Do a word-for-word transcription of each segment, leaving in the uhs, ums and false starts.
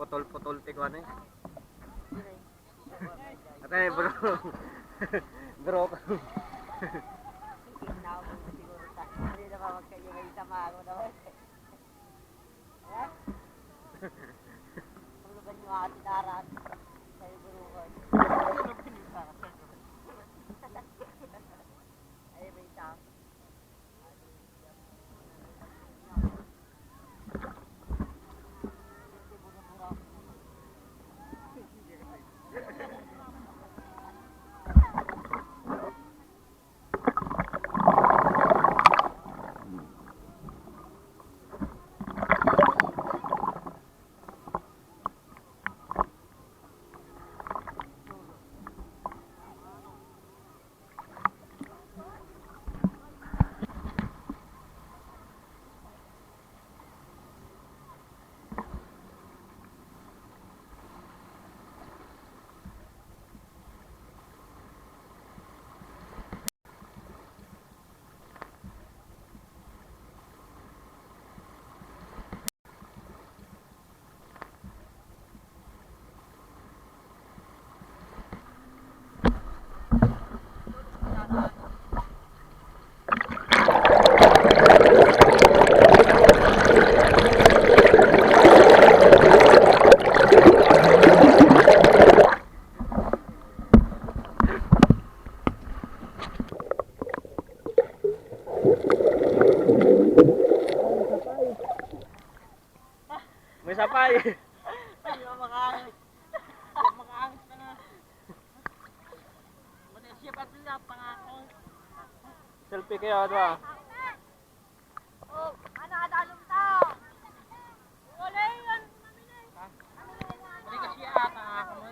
Putol-putol ti kuan eh. Atay, bro. Bro. Siguro ta. Hindi na ba magkayo may sama ako naman? Ha? Tulugan niyo ako si Darat. Kayo, bro. Ay, may isa. May sapay. Ay, di ba makaangit? Di ba makaangit ka na? Mati siya pati na pangako. Selfie kayo, ano ah? Oh, ano, adalom ta? Wala yan. Mali kasi ata ako.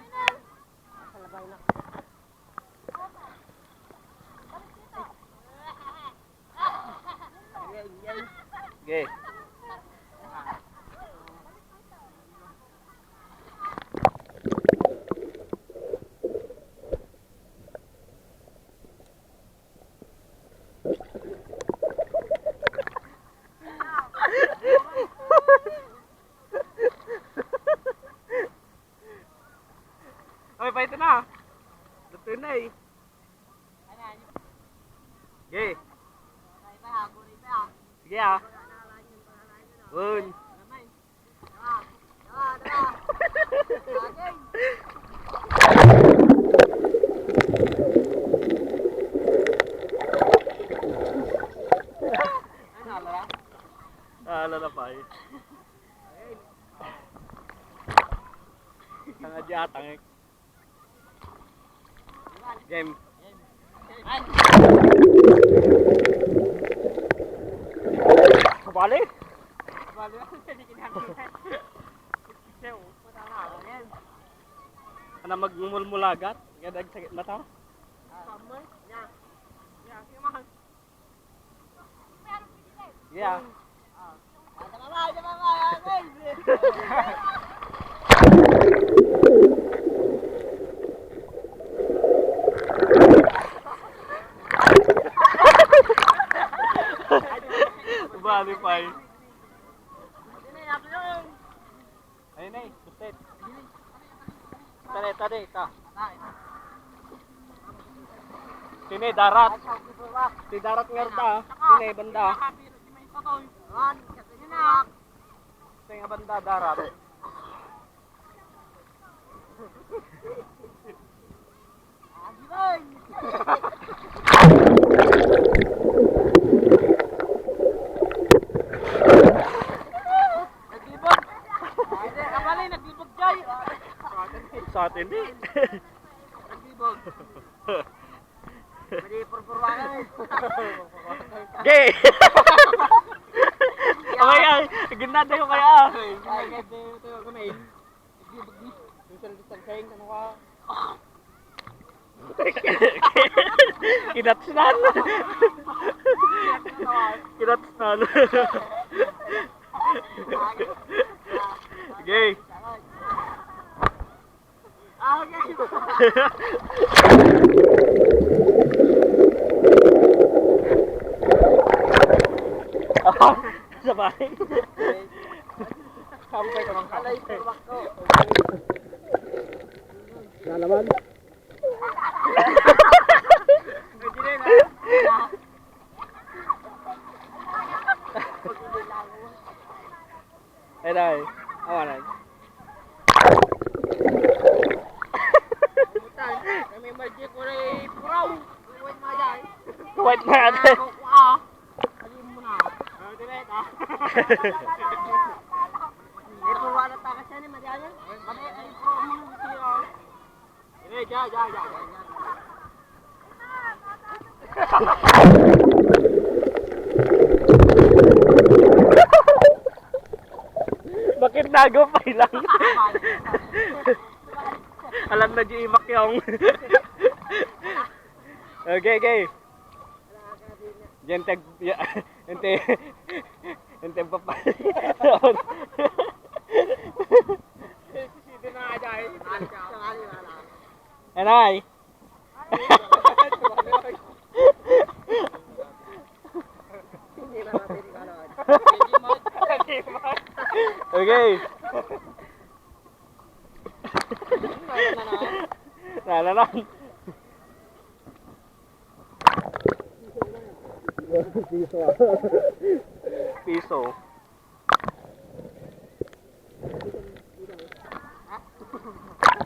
Salabay na. Okay. Oy, paito na. Luto na eh. Sige. Sige ah. One. Ah, lalapay. Ang adya, tangik. Game. Bali? Bali, ano, magmumulmulagat? Kaya nagsakit mata? Summer? Yeah. Yeah, sige, mahal. Yeah. Bali pa eh. Ayun na eh, suset. Tara, tara, ita. Sini, darat. Si darat nga rda. Sini, banda. Sini nga banda, darat. Naglibog. Hindi, kabali, naglibog, Jay. Sa atin, di. Naglibog. Mali, purpurwakan eh. Gay! Okay, ay, ganda tayo kaya. Ay, ganda tayo kaya. Social distancing, ano ka? Kinatsnan. Kinatsnan. Sige. Ah, okay. Sabay. Sampay ko lang. Alay, purwak ko. Na naman. Ay, dai. Awanan. Kami magic ko na ipuraw. White na yan. White na yan. Ah, kukuha. Ayun mo na. Ah, direct, ah. Ipuraw na takas yan, eh, Mariana. Kami, ipuraw mo na siya. Dire, ja, ja, ja, ja, ja. Bakit nagupay lang? Alam na di imakyong. Okay, okay. Diyan tag, ya, ente, ente papa. Anay. Okay. Nalanan. Piso.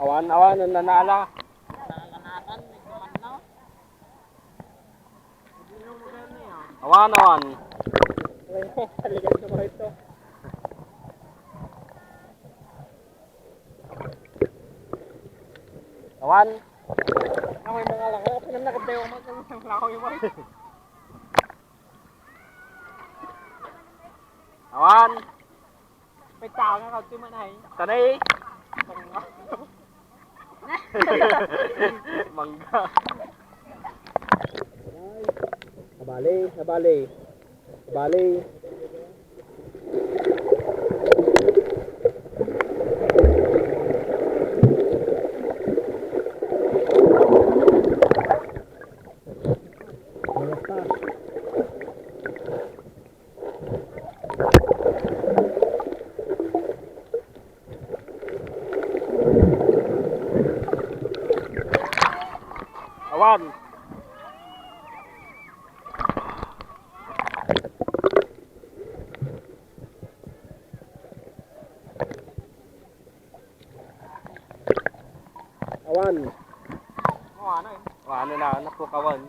Awan, awan, ang nanala. Awan, awan. Awan. Ako yung mga lakaw. Ako yung nakadayo. Ako yung mga lakaw yung mga. Awan. May tao nga kagti man ay. Tanay. Mangga. Mangga. Abali, abali. Abali. Basta. Awan. Awan. Awan, eh. Awan na, napukawan.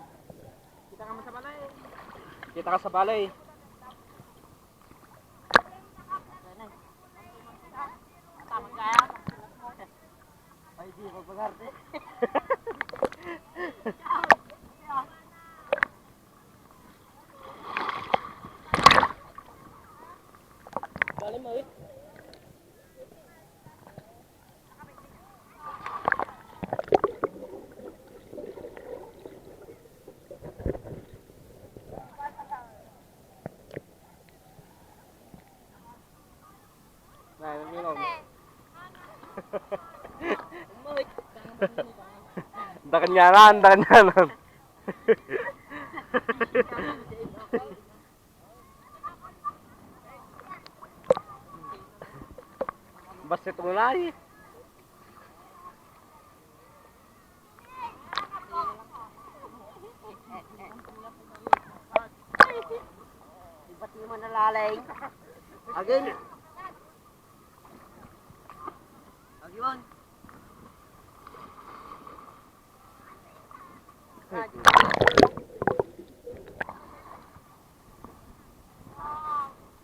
Kita ka man sa balay. Kita ka sa balay. Ay, di, magpagarte. Bali mo, eh. Nah, ini loh. Dakan nyaran, dakan nyaran. Basket mulai. Iba't yung manalalay. Again. Again.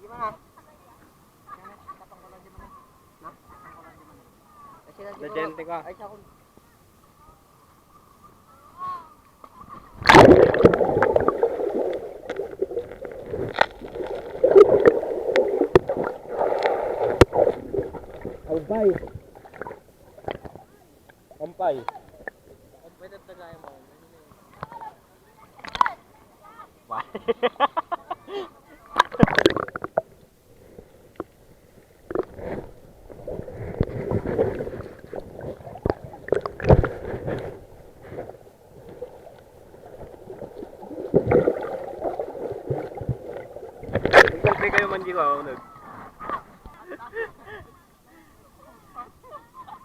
Di ba nga? Kasi na siguro, Legend ka. Ay, siya kung Albay. Ampay. Pwede taglaya mo. Wah. Nagsalpi kayo man di ko, nag-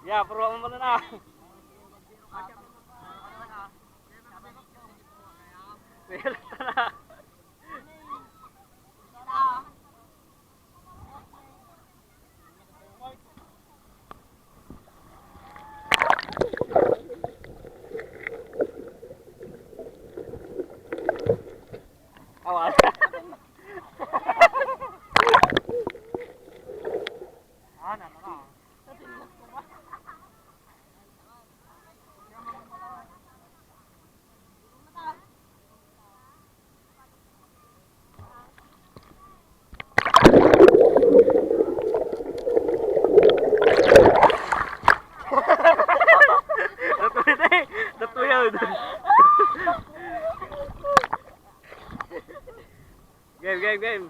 Ya, puro mo muna na. Welta na. Awan. Ah, nana na. Natuloy na eh. Natuloy na. Game, game, game.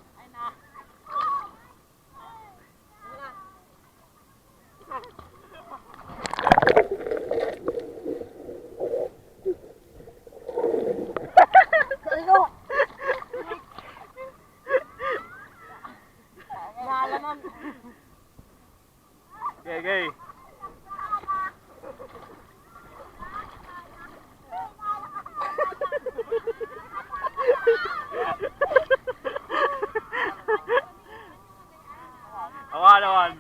Gay, gay. Awan, awan.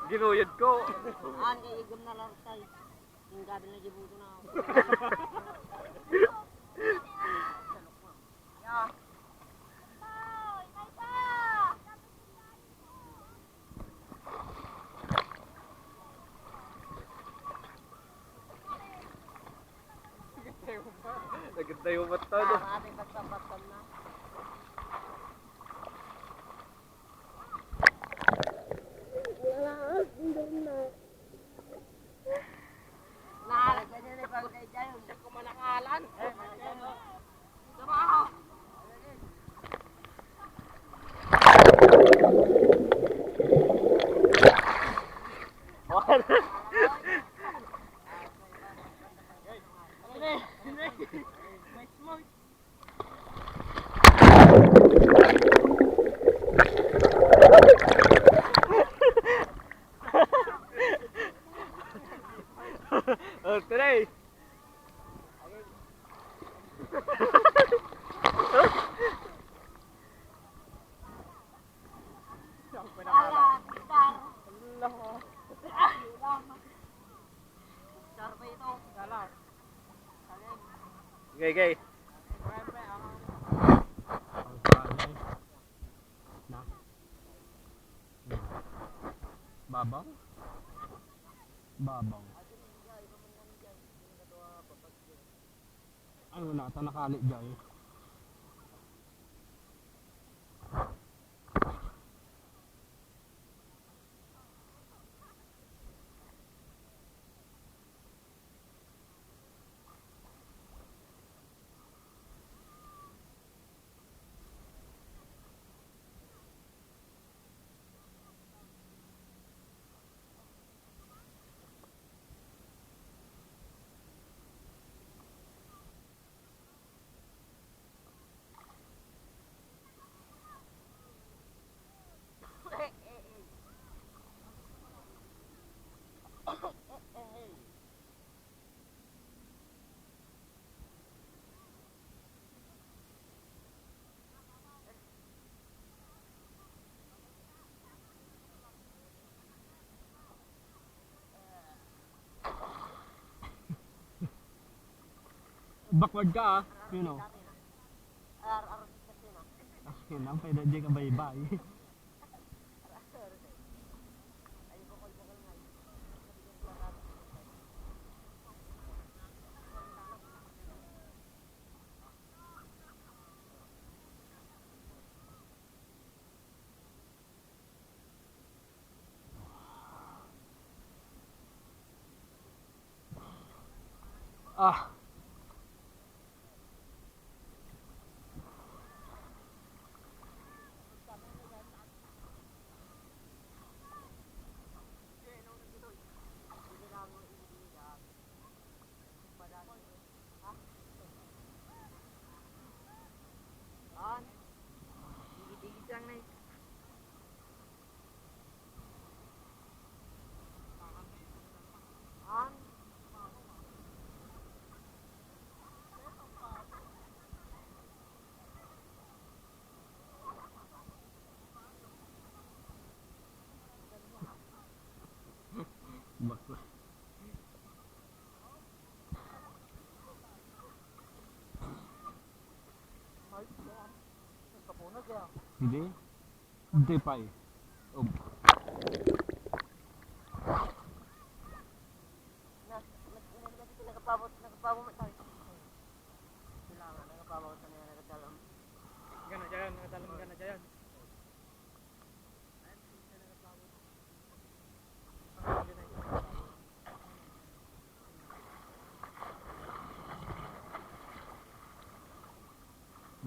Ginuyod ko. An, iigam na lartay. Tinggabil na gibuto na. Ya. Naganda yung mata, no? Para may pagpapatan na. Wala, hindi na. Naalagyan niya na yung bagay dyan. Siya kumanakalan. Trabaho. Oh, three. Ala, star. Ala. Star ba ito? Galas. Okay, okay. Na. Babaw? Babaw. Ay, wala ta nakali, jay. Backward ka, ah. You know. Akin lang, pwede di ka baybay. Ah. An? Dikit-dikit lang na eh. Bakla. Hindi. Hindi pa eh. Um. Na, nag-, nag-, nagpabot, nagpabot tayo. Kailangan, nagpabot na yan, nagdalam. Gana dyan, nagdalam, gana dyan.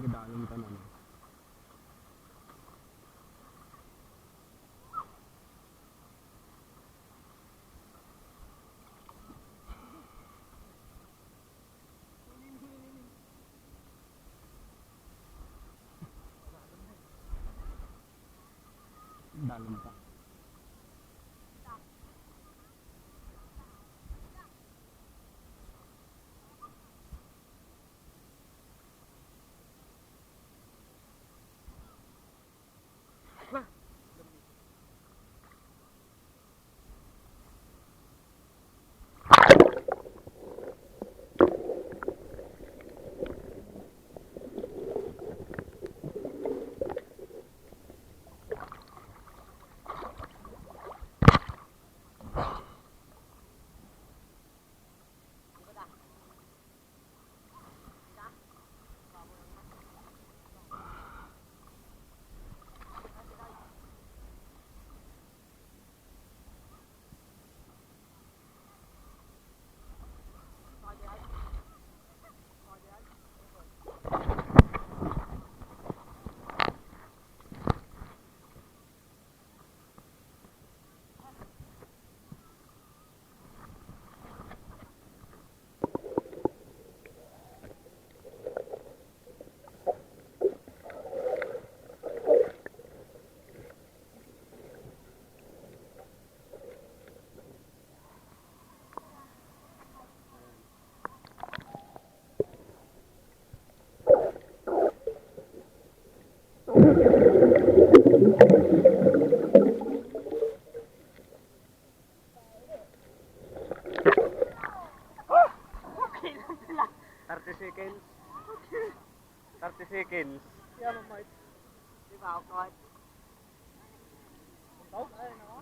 Gadalan ka na, no? Dalam pa. Thirty seconds. Thirty seconds. Yan ang mic. Di ba, awkward? Ikaw? Ay, nako.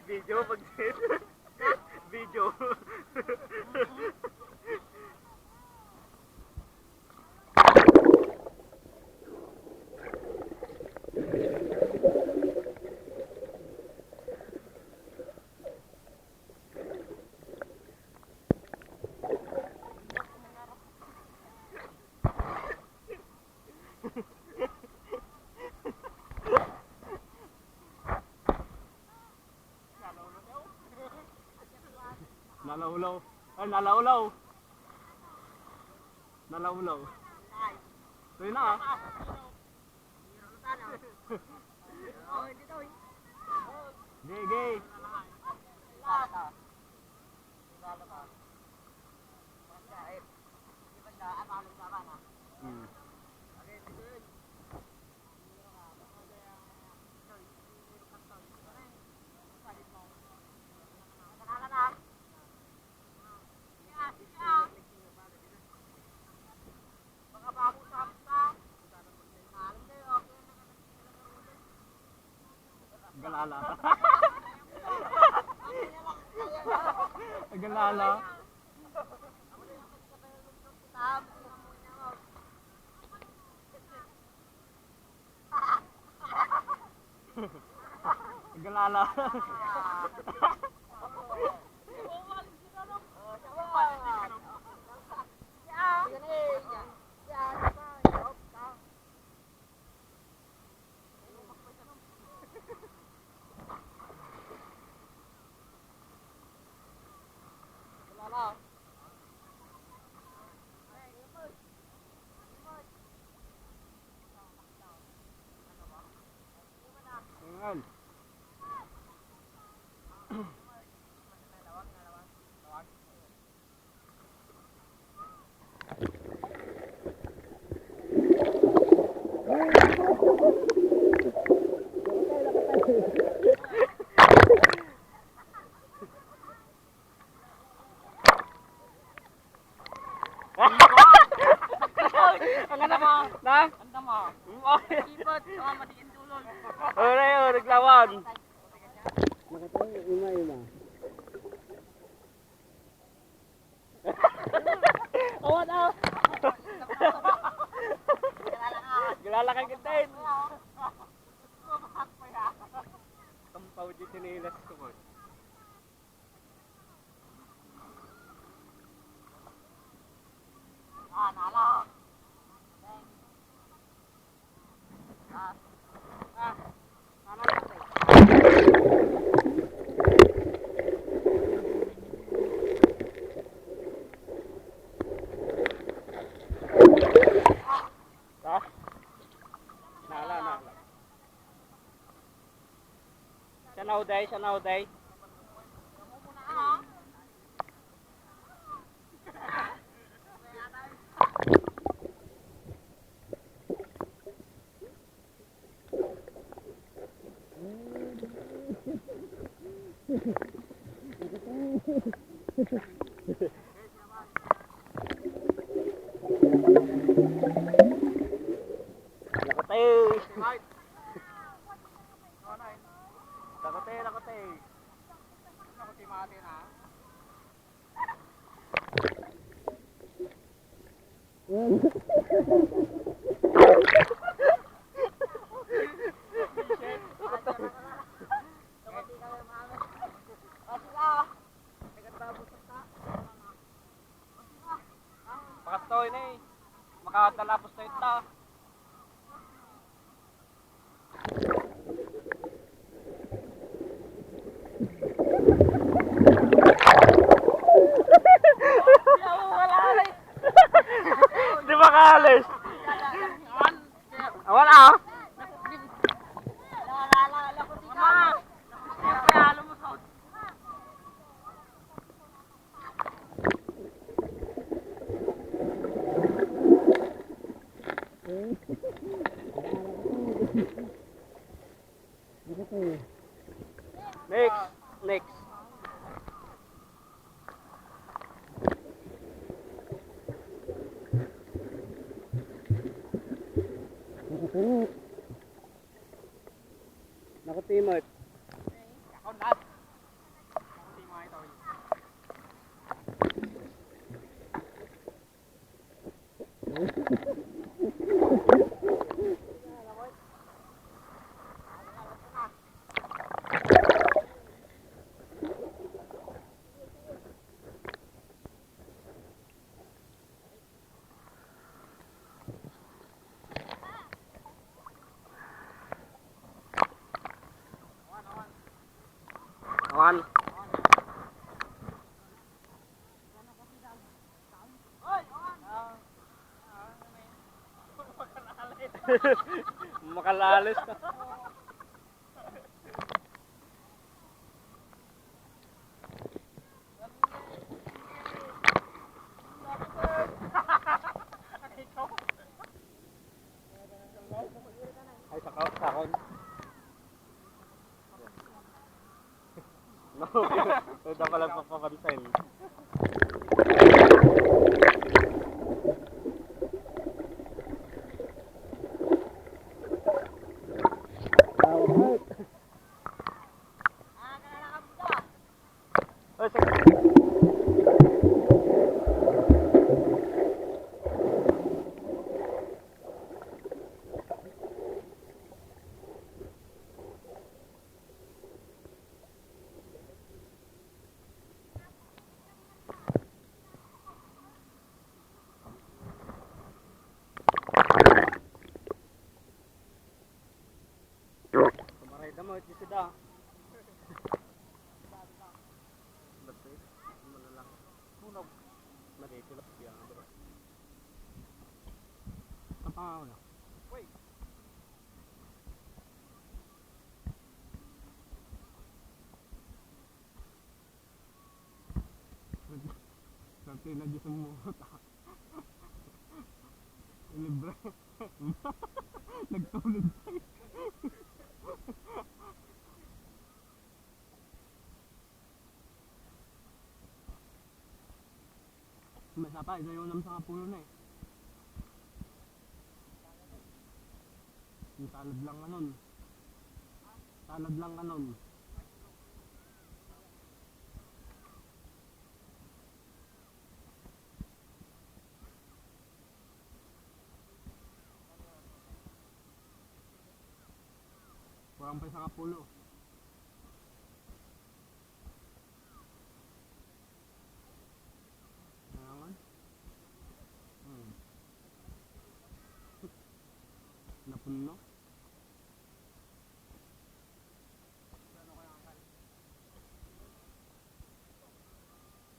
Video pag video. Nalawlaw. Ay, nalawlaw. Nalawlaw. Tuloy na, ah. Sige. Hmm. Galala. Galala. Galala. Ayan. Ang anak mo. Na? Ang anak mo. Sipot, mga madiin tulog. Ore, ore, naglawan. Nakatayo, ima, ima. Awan, ah. Galalakan kita, eh. Tampaw di tsinelas ko, boy. Ah, nala. Ah, ah, nala. Ha? Nala, nala. Siya na, Uday, siya na, Uday. Nakatay. Nakatay, nakatay. Nakatay, mati na. Pakastoy na eh. Makadalapos na ita. Di makaalis. Wala, ah. Next, next. Nakatimot. Ako na. Nakatimot ito. Awan. Makalalis na. Ay, saka, sakon. No. Pwede pala papapansin. Ay, sige. Sida. Ba't eh? Ano na lang? Tunog. Mali, tunog yan. Tapangaw na. Wait. Swerte na Diyos ang muta. Libre. Nagtulog tayo. May sapa, isa yung nam sa kapulo na eh. Ang talad lang anon. Talad lang anon. Kulang pa sa kapulo. Kailangan? Hmm. Napuno?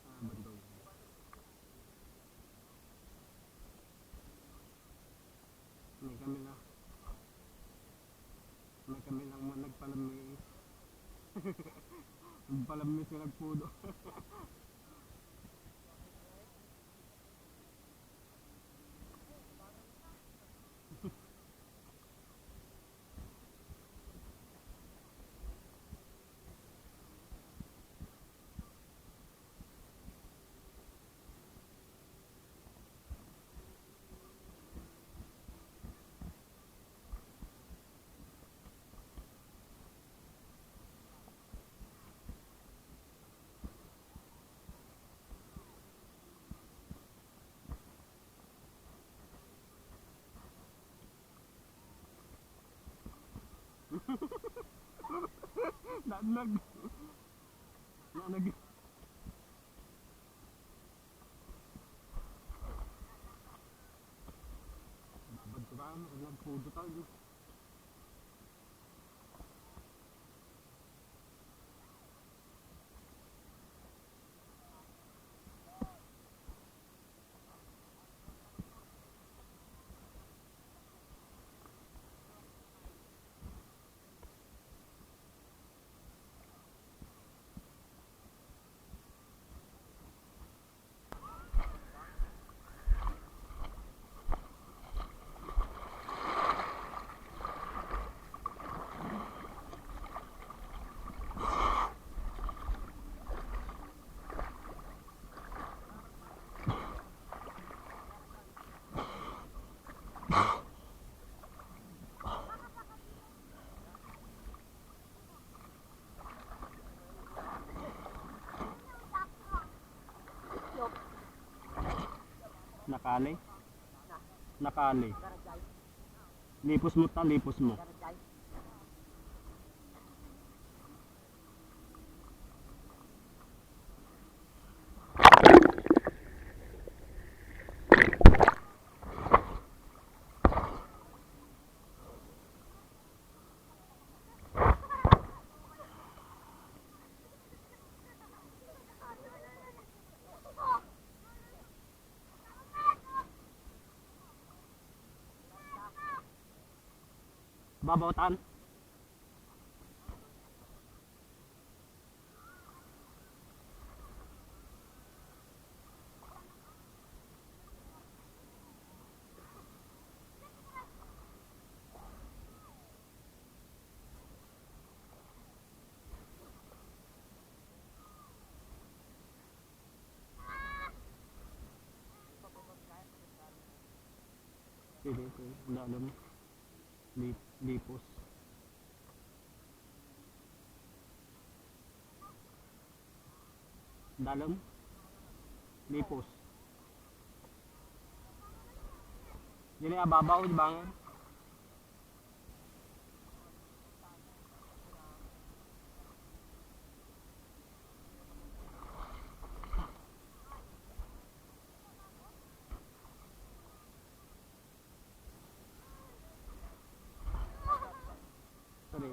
Ah, bantog. May kami na. May kami lang mga nagpalamiis. Nagpalamiis nga nagpudo. Naanag. Naanag. Babad ko tayo, nagpudo tayo. Nakali? Nakali. Lipos mo ta, lipos mo. Babaw tan. Sige, sige. Dalom. Li-, lipos. Dalom. Lipos. Dili ababaw, di ba? Sorry.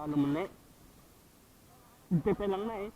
Ano man na eh? Pepe lang na eh.